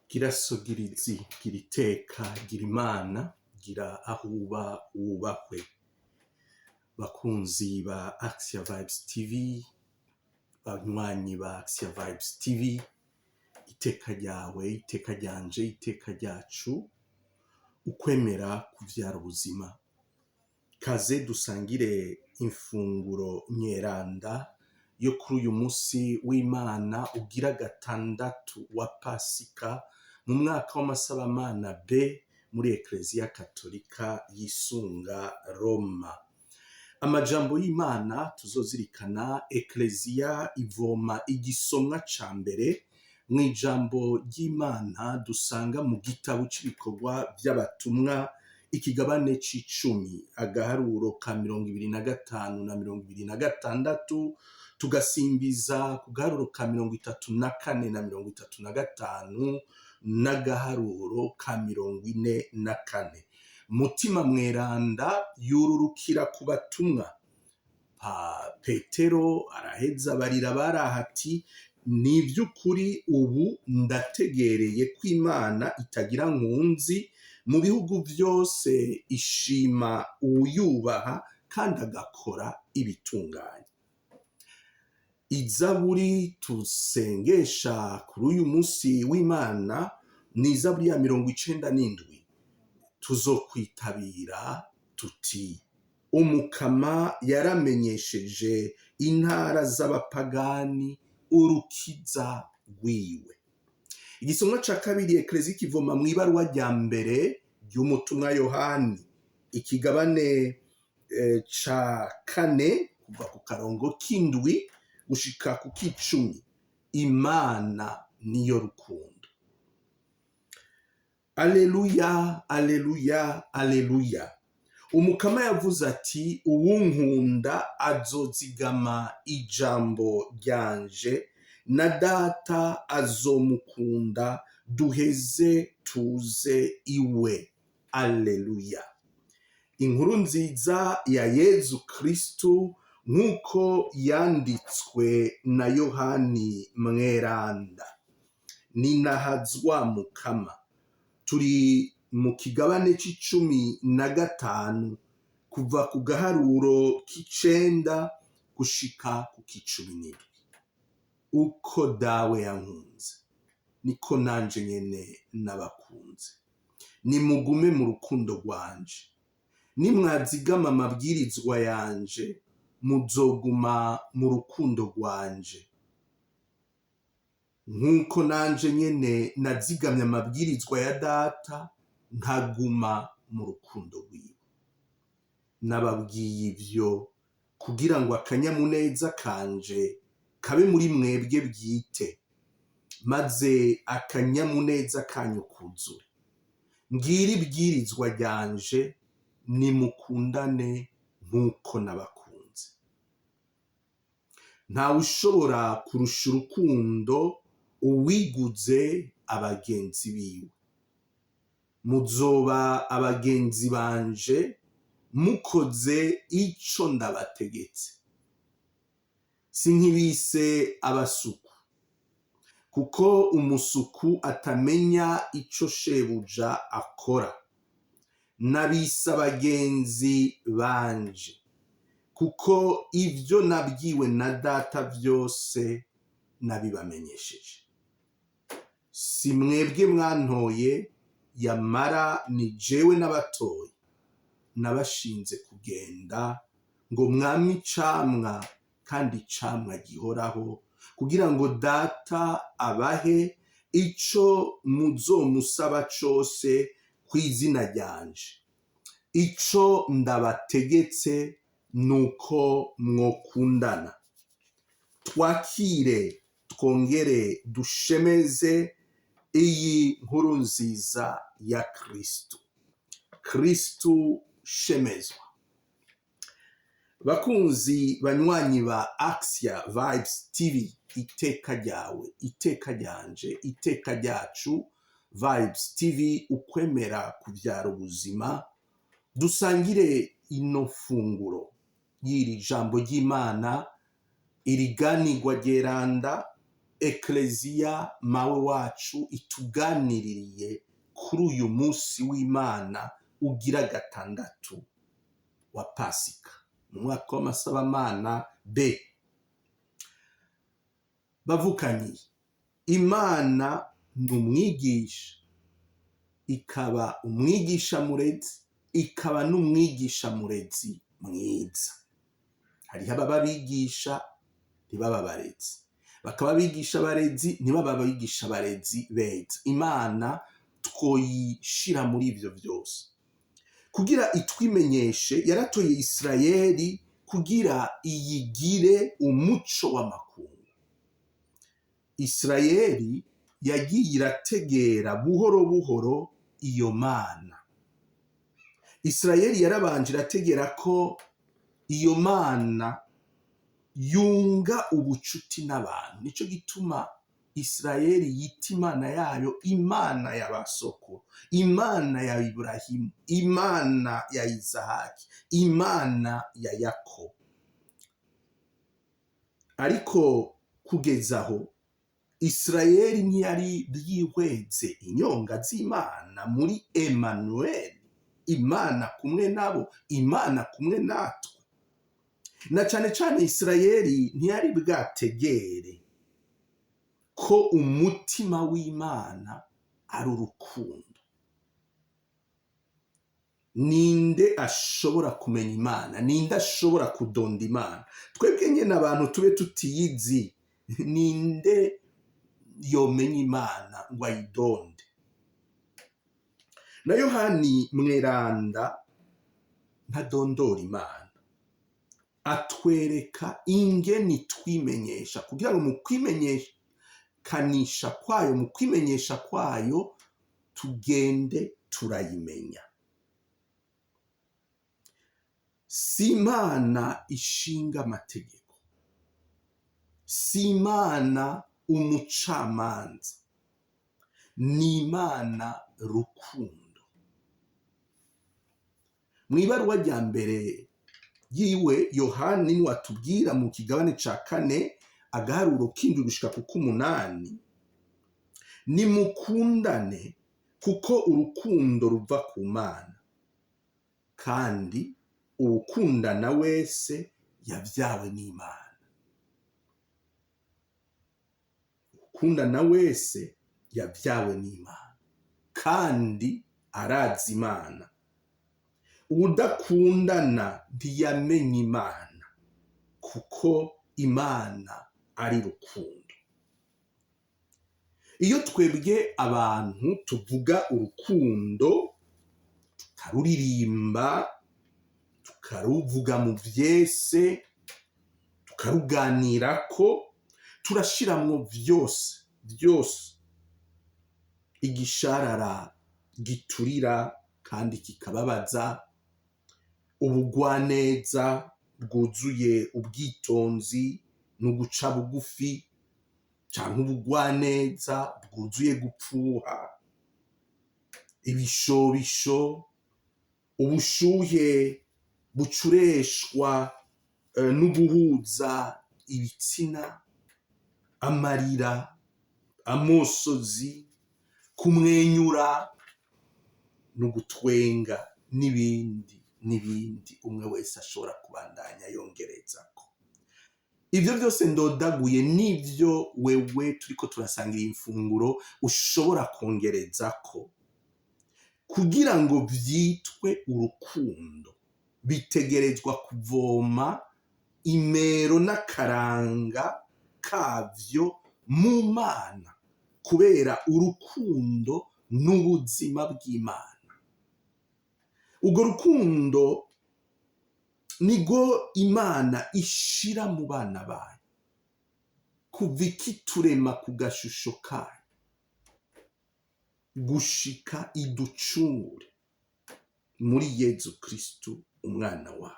Gira sogirizi, gira iteka, gira Imana, gira aho uba wubahwe. Bakunzi ba Axia Vibes TV, banywanyi ba Axia Vibes TV, iteka ryawe, iteka ryanje, iteka ryacu, ukwemera kuvyara ubuzima. Kaze dusangire imfunguro nyeranda yo kuri uyu musi w'Imana ugira gatandatu wa Pasika mu mwaka w'amasabamana B muri Ekleziya Katolika yisunga Roma. Amajambo y'Imana tuzozirikana, Ekleziya ivoma igisomwa ca mbere mw'ijambo ry'Imana dusanga mu gitabo c'ibikorwa vy'abatumwa, ikigabane c'icumi, agaharuro ka 25 na 26, tugasimbiza ku gaharuro ka 34 na 35 n'agaharuro ka 44. Mutima Mweranda yururukira ku batumwa. Pa Petero araheza barira baraha ati: ni iby'ukuri, ubu ndategereye ko Imana itagira nkunzi mu bihugu byose ishima uwuyubaha kandi agakora ibitunganye. Izaburi tusengesha kuri uyu munsi w'Imana ni izaburi ya 97. Tuzokwitabira tuti: Umukama yaramenyesheje intara z'abapagani urukiza rwiwe. Igisomwa ca kabiri Ekleziya kivoma mw'ibaruwa rya mbere ry'umutumwa Yohani, ikigabane ca kane, kuva ku karongo k'indwi gushika ku k'icumi. Imana niyo rukundo. Aleluya, aleluya, aleluya. Umukama yavuze ati: uwunkunda azozigama ijambo ryanje, na data azomukunda, duheze tuze iwe. Aleluya. Inkuru nziza ya Yezu Kristu nk'uko yanditswe na Yohani Mweranda. Ninahazwa Mukama. Turi mu kigabane c'icumi na gatanu, kuva ku gaharuro k'icenda gushika ku k'icumi n'indwi. Uko Dawe yankunze niko nanje nyene nabakunze, nimugume mu rukundo rwanje. Nimwazigama amabwirizwa yanje, muzoguma mu rukundo rwanje, nk'uko nanje nyene nazigamye amabwirizwa ya Data, nkaguma mu rukundo rwiwe. Nababwiye ivyo kugira ngo akanyamuneza kanje kabe muri mwebwe bwite, maze akanyamuneza kanyu kuzure. Ngira ibwirizwa ryanje: nimukundane nk'uko nabakunze. Ntawe ushobora kurusha urukundo uwiguze abagenzi biwe. Muzoba abagenzi banje mukoze ico ndabategetse. Sinkibise abasuku, kuko umusuku atamenya ico shebuja akora. Nabise abagenzi banje, kuko ivyo nabwiwe na Data vyose nabibamenyesheje. Si mwebwe mwantoye, yamara ni jewe n'abatoye, nabashinze kugenda ngo mwame icamwa, kandi icamwa gihoraho, kugira ngo Data abahe ico muzomusaba cose kw'izina ryanje. Ico ndabategetse nuko mwokundana. Twakire twongere dushemeze iyi nkuru nziza ya Kristu. Kristu shemezwa. Bakunzi banywanyi ba Axia Vibes TV, iteka ryawe, iteka ryanje, iteka ryacu, Vibes TV, ukwemera kuvyara ubuzima, dusangire ino funguro y'iri jambo ry'Imana, iriganirwa ryeranda. Ekleziya mawe wacu ituganiririye kuri uyu munsi w'Imana ugira gatandatu wa Pasika mu mwaka w'amasabamana B. Bavukanyi, Imana ni umwigisha, ikaba umwigisha murezi, ikaba n'umwigisha murezi mwiza. Hariho ababa abigisha ntibaba abarezi, bakaba abigisha abarezi ntibaba abigisha abarezi beza. Imana twoyishira muri ivyo vyose kugira itwimenyeshe. Yaratoye Isirayeli kugira iyigire umuco w'amakungu. Isirayeli yagiye irategera buhoro buhoro iyo Mana. Isirayeli yarabanje irategera ko iyo Mana yunga ubucuti n'abantu. Nico gituma Isirayeli yita Imana yayo Imana ya basokuru, Imana ya Iburahimu, Imana ya Isahaki, Imana ya Yakobo. Ariko kugeza aho Isirayeli ntiyari bwihweze inyonga z'Imana muri Emanuweli, Imana kumwe nabo, Imana kumwe natwe. Na cane cane Isirayeli ntiyari bwategere ko umutima w'Imana ari urukundo. Ninde ashobora kumenya Imana? Ninde ashobora kudonda Imana? Twebwe nyene abantu tube tutiyizi, ninde yomenya Imana ngo ayidonde? Na Yohani Mweranda ntadondora Imana, atwereka ingene itwimenyesha, kugira ngo mu kwimenyekanisha kwayo, mu kwimenyesha kwayo, tugende turayimenya. Si Imana ishinga amategeko, si Imana umucamanza, ni Imana rukundo. Mw'ibaruwa rya mbere yiwe, Yohani niwe atubwira mu kigabane ca 4 agaharuro k'7 gushika ku k'8: nimukundane kuko urukundo ruva ku Mana, kandi uwukundana wese yavyawe n'Imana. Uwukundana wese yavyawe n'Imana kandi arazi Imana. Uwudakundana ntiyamenye Imana, kuko Imana ari rukundo. Iyo twebwe abantu tuvuga urukundo, tukaruririmba, tukaruvuga mu vyese, tukaruganirako, turashiramwo vyose vyose, igisharara giturira kandi kikababaza, ubugwaneza bwuzuye ubwitonzi n'uguca bugufi, canke ubugwaneza bwuzuye gupfuha, ibishobisho, ubushuhe bucureshwa n'uguhuza ibitsina, amarira, amosozi, kumwenyura no gutwenga, n'ibindi n'ibindi umwe wese ashobora kubandanya yongerezako. Ivyo vyose ndodaguye nivyo wewe turiko turasangira imfunguro ushobora kongerezako kugira ngo vyitwe urukundo. Bitegerezwa kuvoma imero n'akaranga kavyo mu Mana, kubera urukundo n'ubuzima bw'Imana. Urwo rukundo nirwo Imana ishira mu bana bayo kuva ikiturema ku gashusho kayo gushika iducungure muri Yezu Kristu umwana wayo.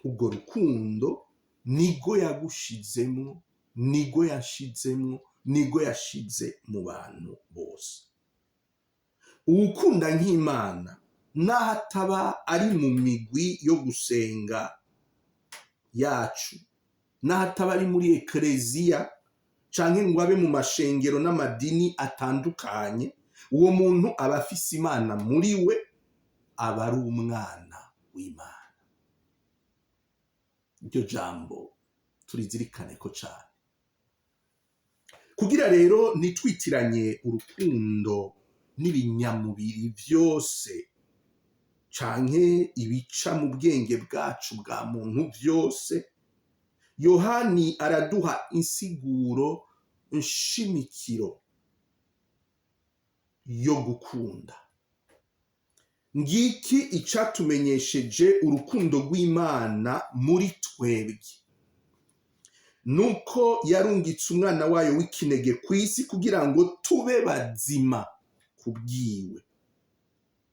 Urwo rukundo nirwo yagushizemwo, nirwo yashizemwo, nirwo yashize mu bantu bose. Uwukunda nk'Imana, naho ataba ari mu migwi yo gusenga yacu, naho ataba ari muri ekleziya, Canke ngo abe mu mashengero n'amadini atandukanye. Uwo muntu aba afise Imana muri we, aba ari umwana w'Imana. Iryo jambo turizirikane ko cane, kugira rero ntitwitiranye urukundo n'ibinyamubiri vyose canke ibica mu bwenge bwacu bwa muntu vyose. Yohani araduha insiguro nshimikiro yo gukunda. Ngiki icatumenyesheje urukundo rw'Imana muri twebwe: nuko yarungitse umwana wayo w'ikinege ku isi kugira ngo tube bazima kubwiwe.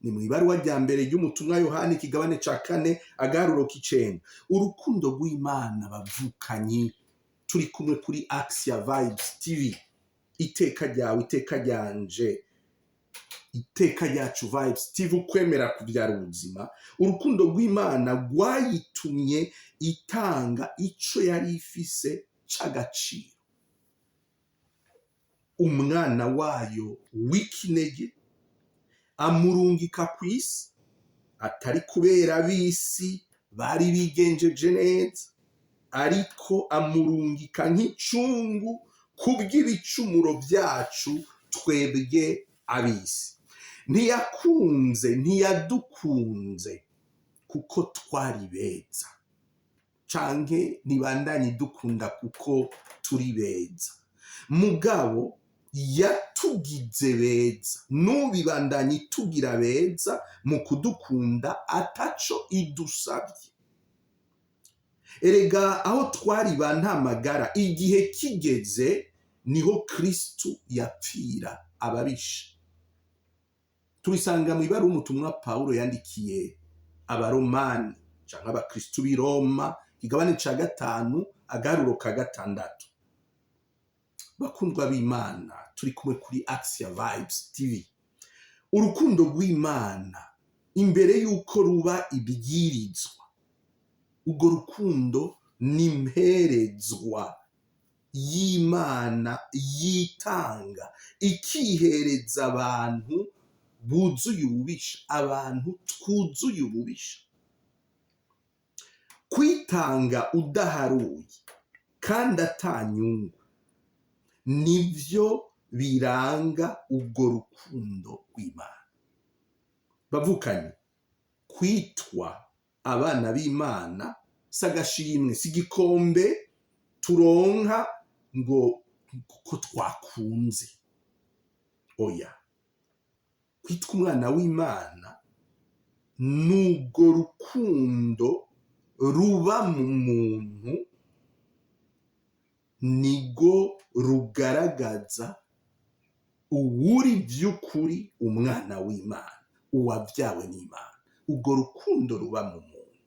Ni mu ibaruwa rya mbere ry'umutumwa Yohani, ikigabane ca 4, agaharuro k'9. Urukundo rw'Imana, bavukanyi turi kumwe kuri Axia Vibes TV, iteka ryawe, iteka ryanje, iteka ryacu Vibes TV, ukwemera kubyara ubuzima. Urukundo rw'Imana rwayitumye itanga ico yari ifise c'agaciro, umwana wayo w'ikinege, amurungika ku isi, atari kubera ab'isi bari bigenjeje neza, ariko amurungika nk'icungu kubw'ibicumuro byacu twebwe ab'isi. Ntiyakunze, ntiyadukunze kuko twari beza, canke ntibandanye idukunda kuko turi beza, mugabo yatugize beza, n'ubibandanye itugira beza mu kudukunda ataco idusabye. Erega aho twari ba ntamagara, igihe kigeze niho Kristu yapfira ababisha. Tubisanga mu ibaruwa umutumwa Pawulo yandikiye Abaromani canke abakristu b'i Roma, ikigabane ca 5, agaharuro ka 6. Bakundwa b'Imana turi kumwe kuri Axia Vibes TV, urukundo rw'Imana imbere y'uko ruba ibwirizwa, urwo rukundo ni mperezwa y'Imana yitanga ikihereza abantu buzuye ububisha, abantu twuzuye ububisha. Kwitanga udaharuye kandi atanyungu nivyo biranga urwo rukundo rw'Imana. Bavukanye, kwitwa abana b'Imana si agashimwe, si igikombe turonka ngo kuko twakunze. Oya, kwitwa umwana w'Imana n'urwo rukundo ruba mu muntu, nirwo rugaragaza uwuri vy'ukuri umwana w'Imana, uwavyawe n'Imana. Urwo rukundo ruba mu muntu.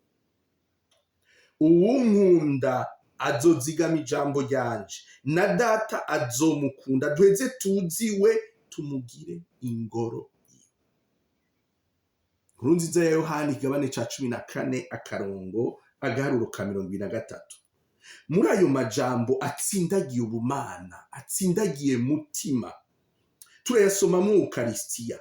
Uwunkunda azozigama ijambo ryanje, na Data azomukunda, duheze tuziwe tumugire ingoro yiwe. Inkuru nziza ya Yohani, ikigabane ca 14, akarongo agaharuro ka 23. Muri ayo majambo atsindagiye ubumana, atsindagiye mutima, turayasomamwo Ukarisitiya: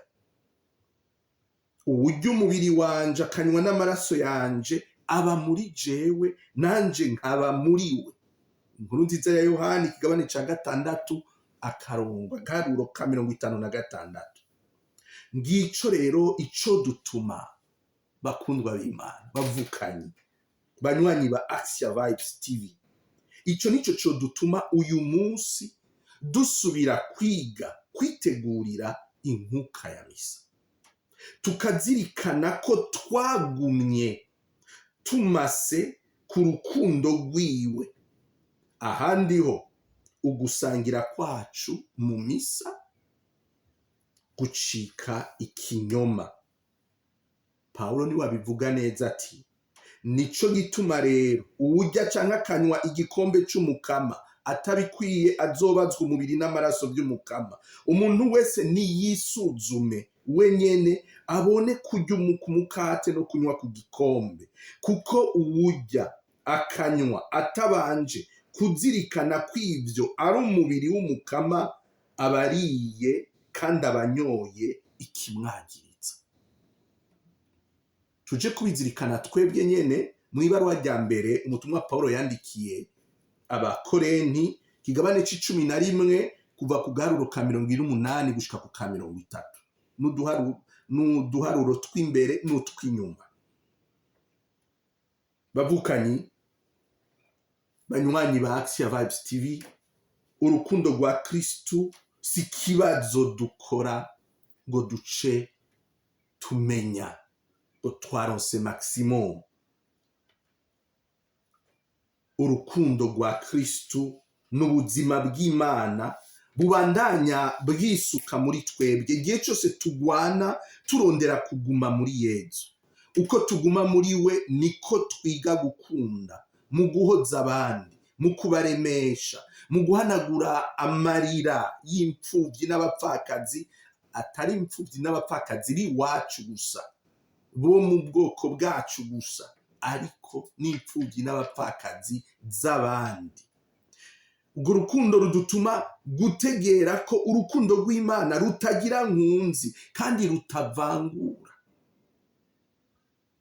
uwurya umubiri wanje akanywa n'amaraso yanje aba muri jewe, nanje nkaba muri we. Inkuru nziza ya Yohani, ikigabane ca 6, akarongo agaharuro ka 56. Ngico rero ico dutuma, bakundwa b'Imana, bavukanyi, banywanyi ba Axia Vibes TV, ico nico co dutuma uyu munsi dusubira kwiga kwitegurira inkuka ya misa, tukazirikana ko twagumye tumase ku rukundo rwiwe. Ahandi ho ugusangira kwacu mu misa gucika ikinyoma. Pawulo niwe abivuga neza ati: "Nico gituma rero uwurya canke akanywa igikombe c'Umukama atabikwiye azobazwa umubiri n'amaraso vy'Umukama. Umuntu wese niyisuzume wenyene, abone kurya ku mukate no kunywa ku gikombe, kuko uwurya akanywa atabanje Kuzirikana ko ivyo ari umubiri w'Umukama, aba ariye kandi aba anyoye ikimwagiriza. Tuje kubizirikana twebwe nyene mw'ibaruwa rya mbere umutumwa Pawulo yandikiye Abakorenti, kigabane c'11 kuva ku gaharuro ka 28 gushika ku ka 30, n'uduharuro tw'imbere n'utw'inyuma. Bavukanyi, banywanyi ba Axia Vibes TV, urukundo rwa Kristu si ikibazo dukora ngo duce tumenya ngo twaronse maximum. Urukundo rwa Kristu n'ubuzima bw'Imana bubandanya bwisuka muri twebwe igihe cyose tugwana turondera kuguma muri Yezu. Uko tuguma muri we niko twiga gukunda, mu guhoza abandi, mu kubaremesha, mu guhanagura amarira y'imfuvyi n'abapfakazi, atari imfuvyi n'abapfakazi b'iwacu gusa, bo mu bwoko bwacu gusa, ariko n'imfuvyi n'abapfakazi z'abandi. Urwo rukundo rudutuma gutegera ko urukundo rw'Imana rutagira nkunzi kandi rutavangura.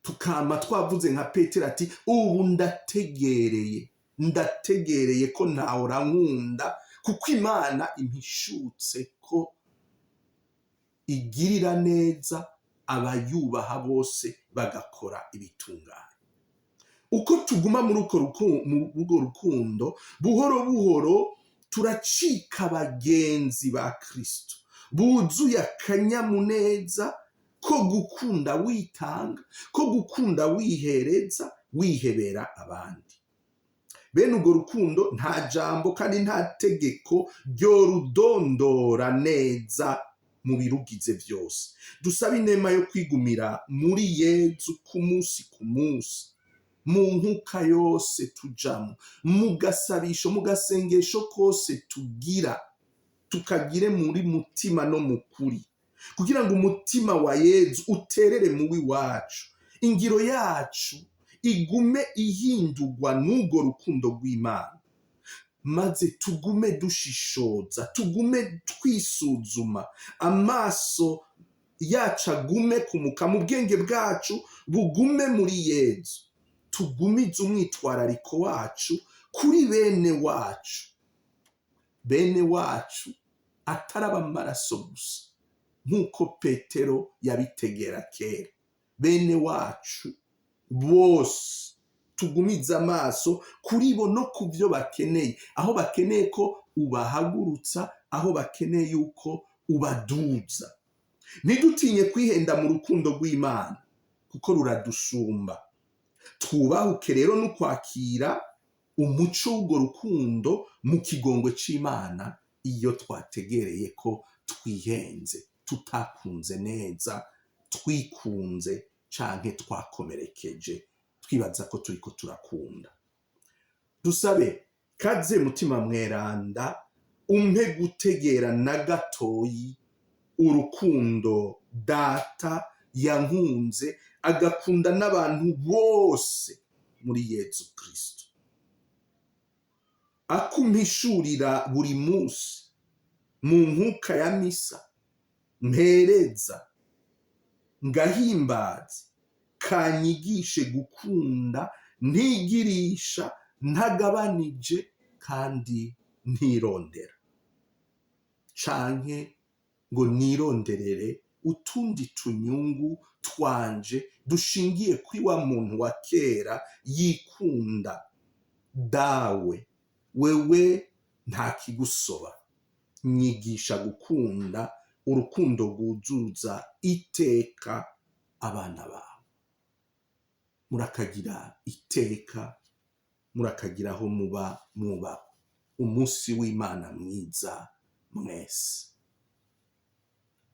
Tukama twavuze nka Petero ati: ubu ndategereye, ndategereye ko ntahora nkunda, kuko Imana impishutse ko igirira neza abayubaha bose bagakora ibitunganye. Uko tuguma muri urwo rukundo, buhoro buhoro turacika abagenzi ba Kristo buzuye akanyamuneza ko gukunda witanga, ko gukunda wihereza, wihebera abandi. Bene urwo rukundo nta jambo kandi nta tegeko ryorudondora neza mu birugize byose. Dusaba inema yo kwigumira muri Yezu ku munsi ku munsi, mu nkuka yose tujamo, mu gasabisho, mu gasengesho kose tugira, tukagire muri mutima no mu kuri, kugira ngo umutima wa Yezu uterere muwi wacu, ingiro yacu igume ihindurwa n'urwo rukundo rw'Imana, maze tugume dushishoza, tugume twisuzuma, amaso yacu agume kumuka, mu bwenge bwacu bugume muri Yezu, tugumize umwitwarariko wacu kuri bene wacu, bene wacu atari ab'amaraso gusa, nk'uko Petero yabitegera kera, bene wacu bose tugumize amaso kuri bo no ku byo bakeneye, aho bakeneye ko ubahagurutsa, aho bakeneye yuko ubaduza. Ntidutinye kwihenda mu rukundo rw'Imana kuko ruradusumba. Twubahuke rero no kwakira umuco w'urwo rukundo mu kigongwe c'Imana iyo twategereye ko twihenze, tutakunze neza, twikunze canke twakomerekeje, twibaza ko turiko turakunda. Dusabe: kaze Mutima Mweranda, umpe gutegera na gatoyi urukundo Data yankunze agakunda n'abantu bose muri Yezu Kristo, akumpishurira buri munsi mu nkuka ya misa mpereza ngahimbaza, kanyigishe gukunda ntigirisha, ntagabanije kandi ntirondera, canke ngo nironderere utundi tunyungu twanje dushingiye kuri wa muntu wa kera yikunda. Dawe, wewe nta kigusoba, nyigisha gukunda urukundo rwuzuza iteka abana bawe. Murakagira iteka, murakagira aho muba mwubaha. Umunsi w'Imana mwiza mwese.